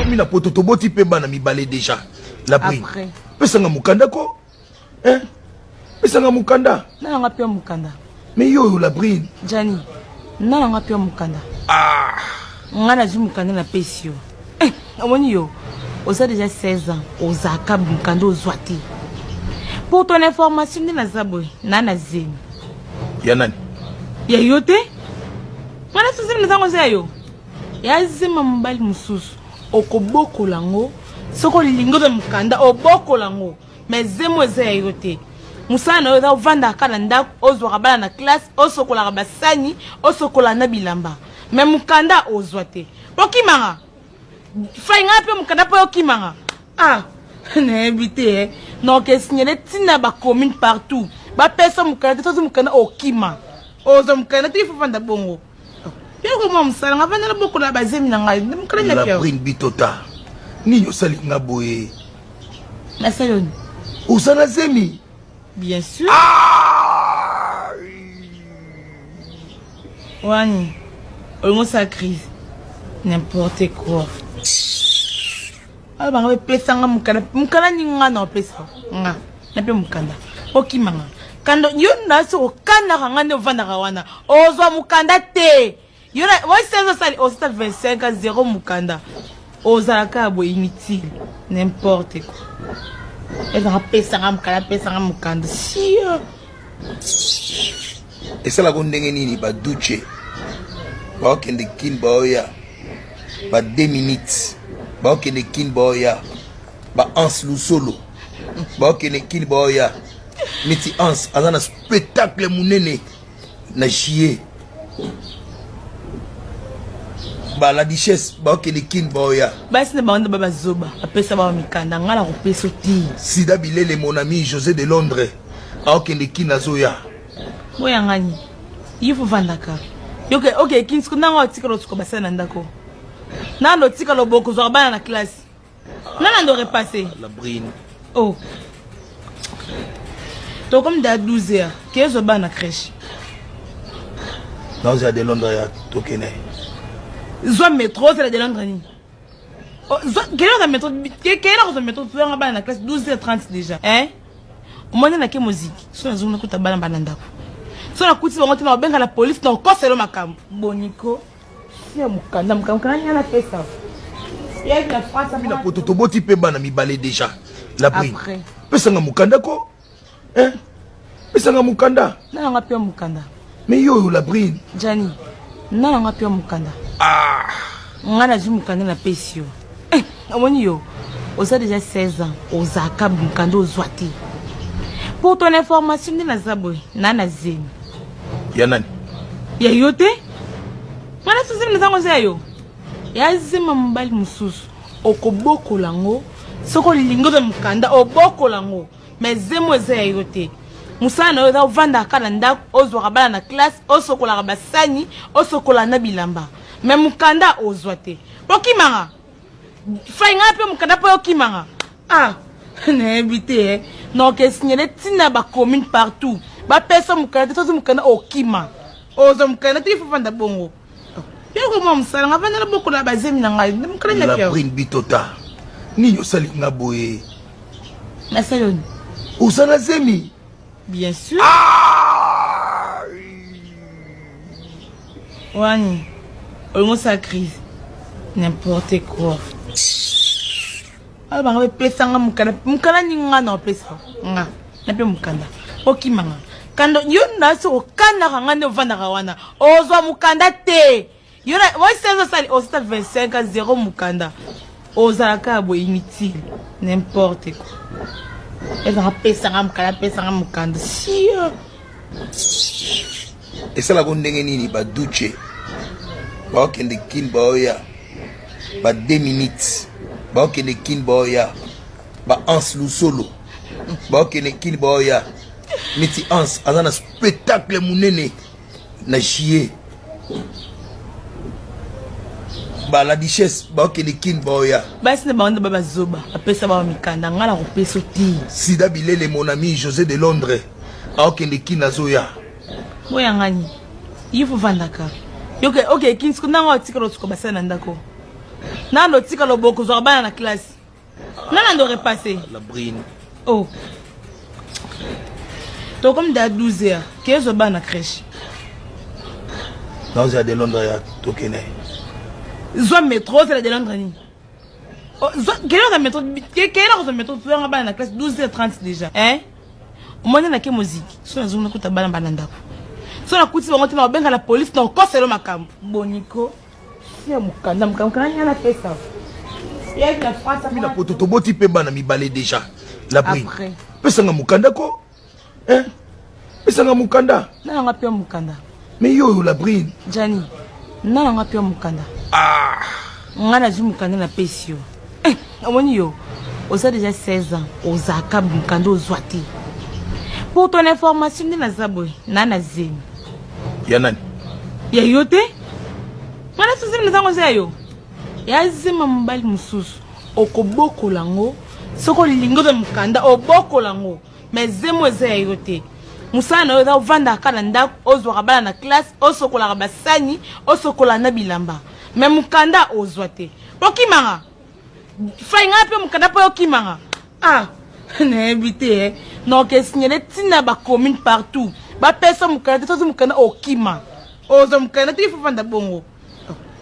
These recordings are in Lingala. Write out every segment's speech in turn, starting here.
Tokomi na poto, toboti mpe bana mibale déjà. La brine, pesanga mokanda ko, eh? Pesanga mokanda. Nalanga mpe mokanda. Mais yo oyo, la brine. Jani, nalanga mpe mokanda. Ah. Ngai nazwi mokanda, napesi yo. Eh, omoni yo oza déjà 16 ans, ozalaka mokanda ozwa te. Pour ton information, nde naza boye na zemi. Ya nani? Ya yo te. Ngai naso zemi nazango eza ya yo, ya zema mobali mosusu. Okobokola yango soki olingi ozwa mokanda, obokola yango, mais zemo eza ya yo te. Mosala na yo eza ovandaka na ndako, ozwaka bana na classe, osokolaka basani, osokola na bilamba, mais mokanda ozwa te. Okimanga fai ngai mpe mokanda mpo okimanga. Ah, nayebi te. Donc esignale ntina bacommune partout, bapesa mokanda te. Soki mokanda, okima, ozwa mokanda te. Ifo vanda bongo yoko mwa mosala nga, vandala bokola bazemi na ngai mokanda. La brine bitota, nini osali nga boye? Nasali oni? Oza na zemi? Bien sûr. Ah! Wani olingo osala crise? N'importe quoi. Ayo bango epesanga mokanda, mokanda nini nga na opesa nga na mpe mokanda? Okimanga kanda yo na soki okandaka nga nde ovandaka wana, ozwa mokanda te. Yo na 16 osali, osala 25 a 0 mokanda, ozalaka ya boye, inutile, n'importe quoi. Ezanga pesanga mokanda, pesanga mokanda sio. Esalaka ndenge nini? Baduche baokende kine, baoya ba 2 minutes, baokende kine, baoya ba Hans Lusolo, baokende kine, baoya neti Hans aza na spectacle monene na juillet, ba la duchesse baokende kine, baoya. Basi na bango nde ba bazoba, bapesa bango mikanda, ngai na kopesa te. Sida Bilele, mon ami José de Londres aokende kine, azoya. Boyangani yo fo vandaka yoke oke kini siko nanga otikala osuka basala na ndako, nando otikala oboko ozwaka bana na classe, nana ndo repasse. La brine. Oh, tokomi da 12 heures, kezwa bana na crèche. Naozela de Londres ya, tokende. Zwa métro, ozela de Londres nini? Kende kozwa métro, kende kozwa métro, toyanga bana na classe 12 heures 30 déjà, hein. Omoni, nake moziki so nazongi, nakuta bana bana ndako. So nakuti bango te, na kobenga la police na kokoselo makambo. Boniko sia mokanda, mokanda nini napesa yaki na France? Na poto, toboti mpe bana mibale déjà. La brine, pesanga mokanda ko, eh? Pesanga mokanda. Nalanga mpe mokanda. Mais yo oyo, la brine. Jani, nalanga mpe mokanda. Ah. Ngai nazwi mokanda, napesi yo. Eh, omoni yo oza déjà 16 ans, ozalaka mokanda ozwa te. Pour ton information, nde naza boye na zemi. Ya nani? Ya yo te. Ngai naso zemi nazango eza ya yo, ya zema mobali mosusu. Okobokola yango soki olingi ozwa mokanda, obokola yango, mais zemo eza ya yo te. Mosala na yo eza ovandaka na ndako, ozwaka bana na classe, osokolaka basani, osokola na bilamba, mais mokanda ozwa te. Okimanga fai ngai mpe mokanda mpo okimanga. Ah, nayebi te. Donc esignale ntina bacommune partout, bapesa mokanda te. Soki mokanda, okima, ozwa mokanda te. Ifo vanda bongo yoko mwa mosala nga, vandala bokola bazemi na ngai mokanda. La brine bitota, nini osali nga boye? Nasali oni? Oza na zemi? Bien sûr. Ah! Wani olingo osala crise? N'importe quoi. Ayo bango epesanga mokanda, mokanda nini nga na opesa nga na mpe mokanda? Okimanga kanda yo na soki okandaka nga nde ovandaka wana, ozwa mokanda te. Yo na 16 osali, osala 25 a 0 mokanda, ozalaka ya boye, inutile, n'importe quoi. Ezanga pesanga mokanda, pesanga mokanda sio. Esalaka ndenge nini? Baduche baokende kine, baoya ba 2 minutes, baokende kine, baoya ba Hans Lusolo, baokende kine, baoya neti Hans aza na spectacle monene na juillet, ba la duchesse baokende kine, baoya. Basi na bango nde ba bazoba, bapesa bango mikanda, ngai na kopesa te. Sida Bilele, mon ami José de Londres aokende kine, azoya. Boyangani yo fo vandaka yoke oke kini siko nanga otikala osuka basala na ndako. Nando tika loboko ozwaka bana na classe. Nana ndo repasse. La brine. Oh. Tokomi da 12 heures. Kezo bana crèche. Naozela de Londres ya tokende. Zwa metro ozela de Londres nini? Oh, kende kozwa metro, kende kozwa metro, tozanga bana na classe 12h30 déjà. Hein? Omoni nake moziki. So nazongi nakuta bana bana ndako. So nakuti bango te na obenga la police na okoselo makambo. Boniko. Sia mokanda, mokanda nga napesa. Yaki na France. Mina poto toboti mpe bana mibale déjà. La brine. Pesanga mokanda ko. Hein? Pesanga mokanda. Nana nga mpe mokanda. Mais yo la brine. Jani, nana nga mpe mokanda. Ah. Nga nazwi mokanda napesi yo. Eh, omoni yo oza déjà 16 ans ozalaka mokanda ozwa te. Pour ton information nde naza boye na na zemi. Ya nani? Ya yo te? Nga na zemi nazango eza ya yo. Ya zema mobali mosusu okobokola yango soki olingi ozwa mokanda obokola yango. Mais zemo eza ya yo te. Mosala na yo eza ovandaka kaka na ndako, ozwaka bana na classe, osokolaka basani, osokolaka na bilamba. Mais mokanda ozwa te. Okimanga. Fai nga mpe mokanda mpo okimanga. Ah, nayebi te eh. Donc esignale ntina ba commune partout. Bapesa mokanda te, soki mokanda okima. Ozwa mokanda te, il faut vanda bongo.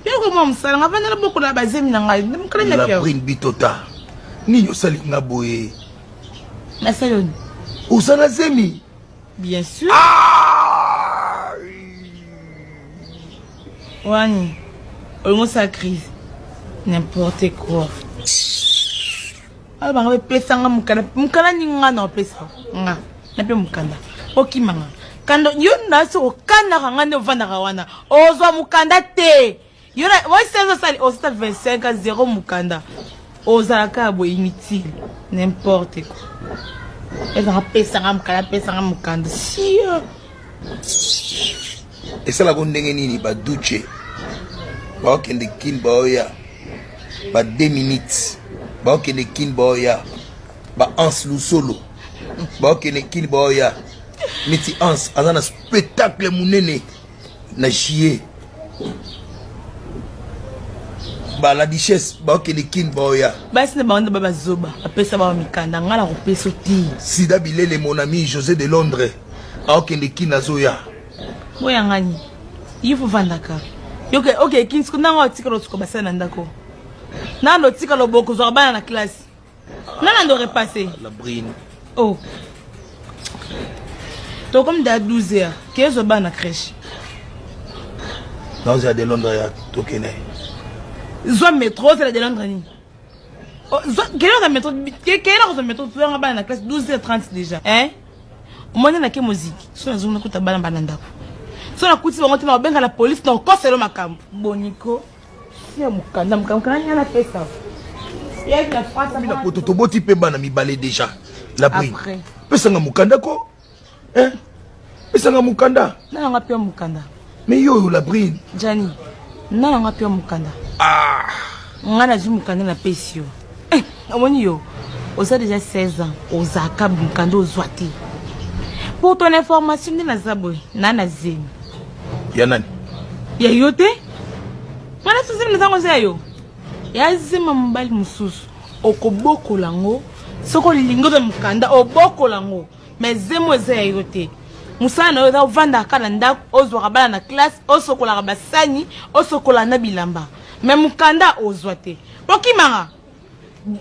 Yoko mwa mosala nga vanda na bokola bazemi na ngai. Mokanda na Brine Bitota. Nini osali nga boye? Nasali oni? Oza na zemi? Bien sûr. Ah! Wani, olingo sa crise. N'importe quoi. Ala bango bepesa nga mokanda, mokanda ni nga na opesa nga. Na pe mokanda. Okima nga. Kando yo na so okandaka nga nde ovandaka wana. Ozwa mokanda te. Yo na oyo 16 osali osata 25 a 0 mokanda. Ozalaka boye inutile. N'importe quoi. Ezaka pesa nga mokanda, pesa nga mokanda. Sio. Esalaka ndenge nini ba duce baokende kin baoya ba 2 minutes baokende kin baoya ba Hans Lusolo baokende kin baoya neti Hans aza na spectacle monene na juillet ba la duchesse baokende kin baoya basi na bango nde ba bazoba bapesa bango mikanda ngai na kopesa te. Sida Bilele mon ami José de Londres aokende kin azoya. Boyangani ye fo vandaka yoke oke kin siko nanga otikala osuka basala na ndako nando otikala loboko ozwaka bana na classe nana ndo repasse. La brine. Oh. Tokomi da 12 heures kezo bana crèche. Naozela de Londres ya tokende. Zwa metro ozela de Londres nini? Kende kozwa metro, kende kozwa metro, tozanga bana na classe 12h30 déjà. Hein? Omoni nake moziki. So nazongi nakuta bana bana ndako. So nakuti bango te na obenga la police na okoselo makambo. Boniko. Sia mokanda, mokanda nga napesa. Yaki na France. Mina poto toboti mpe bana mibale déjà. La brine. Pesanga mokanda ko. Hein? Pesanga mokanda. Nana nga mpe mokanda. Mais yo la brine. Jani, nana nga mpe mokanda. Ah. Nga nazwi mokanda napesi yo. Eh, omoni yo oza déjà 16 ans ozalaka mokanda ozwa te. Pour ton information nde naza boye na na zemi. Ya nani? Ya yo te? Nga na zemi nazango eza ya yo. Ya zema mobali mosusu okobokola yango soki olingi ozwa mokanda obokola yango. Mais zemo eza ya yo te. Mosala na yo eza ovandaka kaka na ndako, ozwaka bana na classe, osokolaka basani, osokolaka na bilamba. Mais mokanda ozwa te. Okimanga.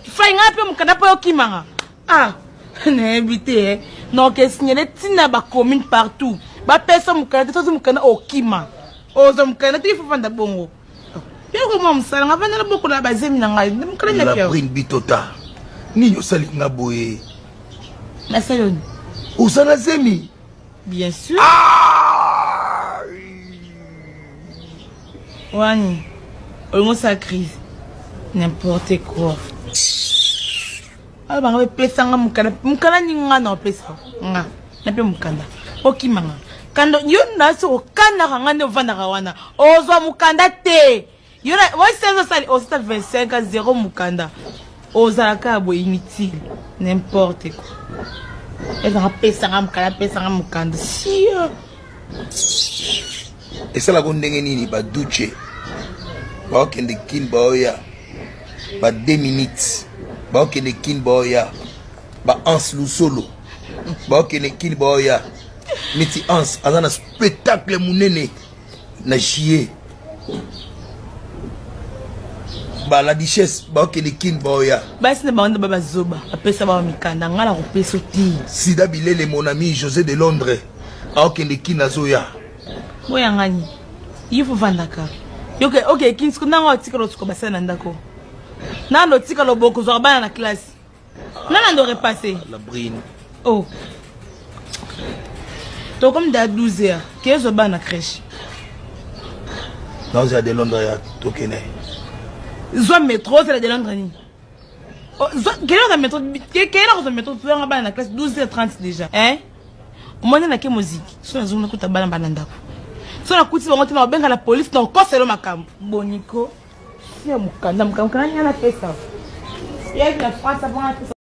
Fai nga mpe mokanda mpo okimanga. Ah, nayebi te eh. Donc esignale ntina ba commune partout. Bapesa mokanda te, soki mokanda okima. Ozwa mokanda te, il faut vanda bongo. Yoko mwa mosala nga vanda na bokola bazemi na ngai. Mokanda na La brine Bitota. Nini osali nga boye? Nasali oni? Oza na zemi? Bien sûr. Ah! Wani, olingo sa crise. N'importe quoi. Ala bango bepesa nga mokanda, mokanda ni nga na opesa nga. Na pe mokanda. Okima nga. Kando yo na so okandaka nga nde ovandaka wana. Ozwa mokanda te. Yo na oyo 16 osali osata 25 a 0 mokanda. Ozalaka boye inutile. N'importe quoi. Ezaka pesa nga mokanda, pesa nga mokanda. Sio. Esalaka ndenge nini ba duce baokende kin baoya. Ba 2 minutes baokende kin baoya ba Hans Lusolo baokende kin baoya neti Hans aza na spectacle monene na juillet. Ba la duchesse baokende kin baoya. Basi na bango nde ba bazoba bapesa bango mikanda, ngai na kopesa te. Sida Bilele, mon ami José de Londres aokende kin azoya. Boyangani ye fo vandaka yoke oke kin siko nanga otikala osuka basala na ndako nando otikala oboko ozwaka bana na classe nana ndo repasse la brine. Oh, tokomi da 12 heures kezwa bana na crèche. Naozela de Londres ya tokende. Zwa métro, ozela de Londres nini? Kende kozwa métro, kende kozwa métro, toyanga bana na classe 12 heures 30 déjà, hein. Omoni nake moziki so nazongi nakuta bana bana ndako, so nakuti bango te na kobenga la police na kokoselo makambo boniko. Sia mokanda mokanda nga napesa yaki na France mpo napesa.